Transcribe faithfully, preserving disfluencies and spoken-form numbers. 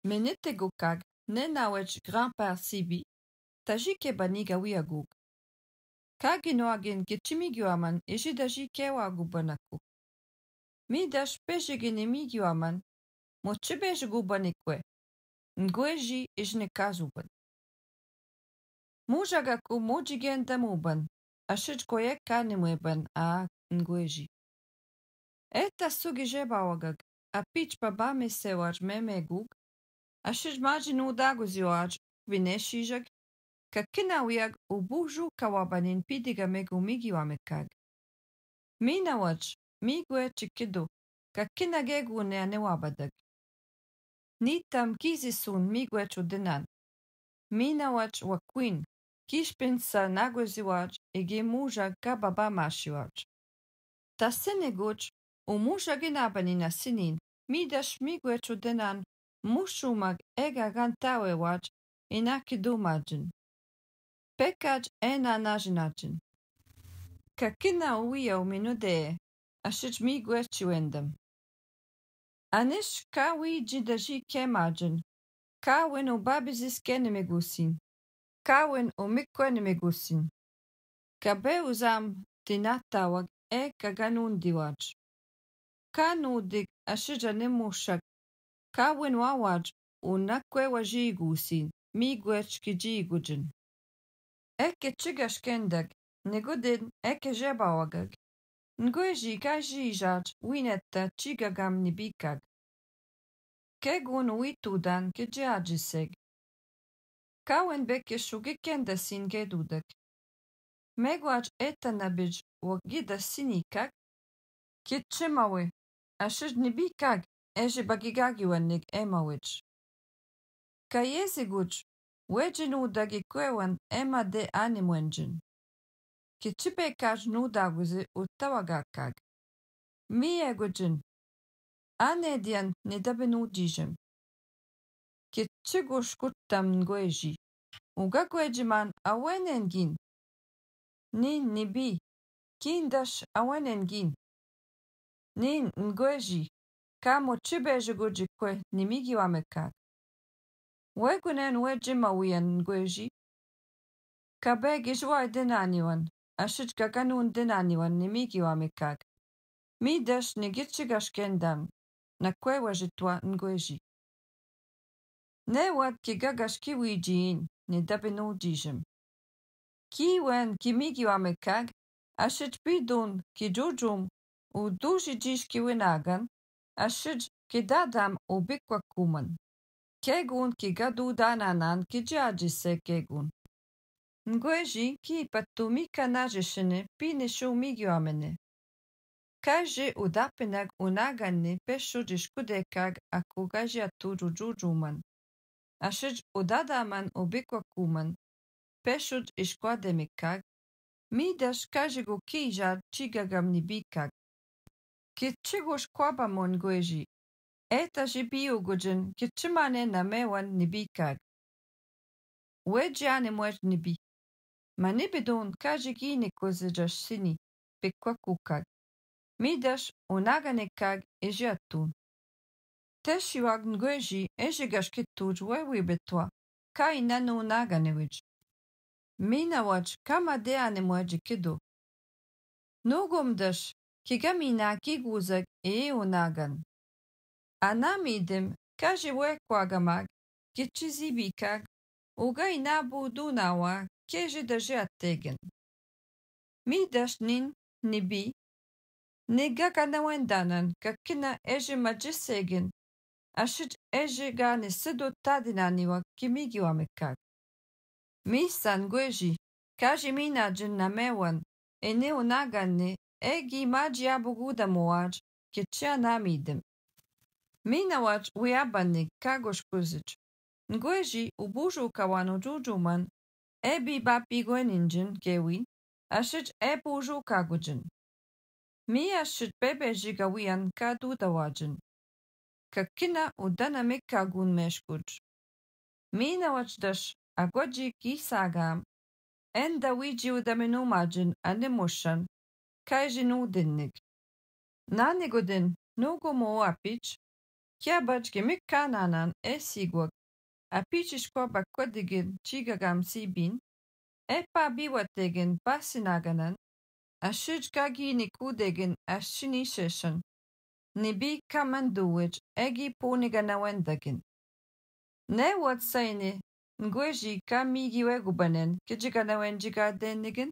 Menete gukag, nena waj gran par sibi, taži ke bani gawija gug. Kagi noagin ke čimigi waman, iži daži ke wagu banaku. Midaš pežigin imigi waman, mo čibeži gu bani kue. Ngweži ižne kazuban. Muža gaku muđi genda muban, ašidž kojek kani mueban a ngweži. Eta sugi žebawagag, a pič pa bami sewač meme gug, ašidž mađi nu dagu ziwač, vine šižag, kakina ujag u bužu kawabanin pidiga megu migi wamekag. Mina wač, mi gwe čikidu, kakina gegune ane wabadag. Nitam kizi sun mi gwe čudinan. Mina wač wakwin, kišpin sa nagwe ziwač, igi muža ka baba mašiwač. Tasine guč, u muža ginabanin asinin, midaš mi gwe čudinan, mušumag ega gantawe wač, inaki dumađin. Pekač ena nažinađin. Kakina uija u minude, ašidž mi gwe čiwendam. Aniš ka uiđi daži ke mađin, ka wen u babi ziske ni megusin, ka wen u mikwe ni megusin. Ka be uzam tinatawag e ka ganun diwač. Ka nudig ašidž ani mušak, ka wen wawač u nakwe waži gusin, mi gwe čkiđi guđin. Eke čigaš kendag, ni gudin eke žebawagag. Ngweži ka žižač wineta čigagam ni bikag. Kegun wi tudan ke džađiseg. Ka wen beke šugi kenda sin gedudag. Megwač eta nabiđ wagida sinikag. Kičemawi, ašidž ni bikag, eži bagigagi wanig emawič. Ka jezi guč, weđi nu dagi kwewan ema de ani mwenđin. Kičibekač nu daguzi u tawagakag. Mi e guđin. Ane dian ni dabi nu dižem. Kičiguš kutam ngweži. Uga gweđi man awenengin. Nin ni bi. Kindaš awenengin. Nin ngweži. Ka mo čibeži guđi kwe ni migi wamekag. Wegunen weđi ma wijan ngweži. Ka begi žwaj dinaniwan, ašidž ka ganun dinaniwan ni migi wamekag. Midaš ni gičigaš kendan, nakwe wažitwa ngweži. Ne wad ki gagaš ki wiđin, ni dabi nu dižem. Ki wen ki migi wamekag, ašidž pidun ki džudžum, u duži džiš ki winagan, ašidž ki dadam u bikwa kuman. Kegun ki gadu dananan ki džađise kegun. Ngweži ki patu mika nažišine pini šu migi wamene. Kaži u dapinag u naganni pešudž iškudekag aku gažja tuđu džudžuman. Ašidž u dadaman u bikwa kuman. Pešudž iškwa demikag. Midaš kaži gu kižar čigagam ni bikag. Kičiguš kwabamo ngweži. Eta žibi u guđin, kičimane namewan ni bikag. Weđi ani mweđ ni bi. Ma ni bidun kaži gini kuzi džaš sini, pikwa kukag. Midaš u nagane kag iži atun. Tešiwag ngweži eži gaški tuđ we wibetwa, ka inanu nagane wiđ. Mina wač kama de ani mweđ ikidu. Nugum daš, ki gamina ki guzag e u nagan. Ana midim, kaži we kwagamag, kiči zibikag, uga ina budunawa, keži daži ategen. Midaš nin, ni bi, ni gagana wendanan, kakina eži mađisegen, ašidž eži gani sidu tadinaniwa ki migi wamekag. Misan ngweži, kaži minađin namewan, ene u naganne, egi mađi abu guda mo wač, kiči ana midim. Mina wač wi abanni kaguš kuzič. Ngweži u bužuka wan u džudžuman, e bi bapi gweninđin kewi, ašidž e bužuka guđin. Mi ašidž bebeži gawijan ka dudawađin. Kakina u dana mikagun meškudž. Mina wač daš, agodži ki sagam, enda wiđi u daminumađin ani mušan, kajži nu dinnig. Nani gudin, nugum u apič, Kjabadž ki mik Kananan e sigwak, a pičiškwa bakwadigen čigagam sibin, e pa biwategin pa sinaganan, a šuj ka gini kudegin a ščini šešan, ni bi ka manduwedž e gi puni ga na wendagin. Ne wad saini ngweži ka migi wegubanen ki džiga na wen džiga denigin,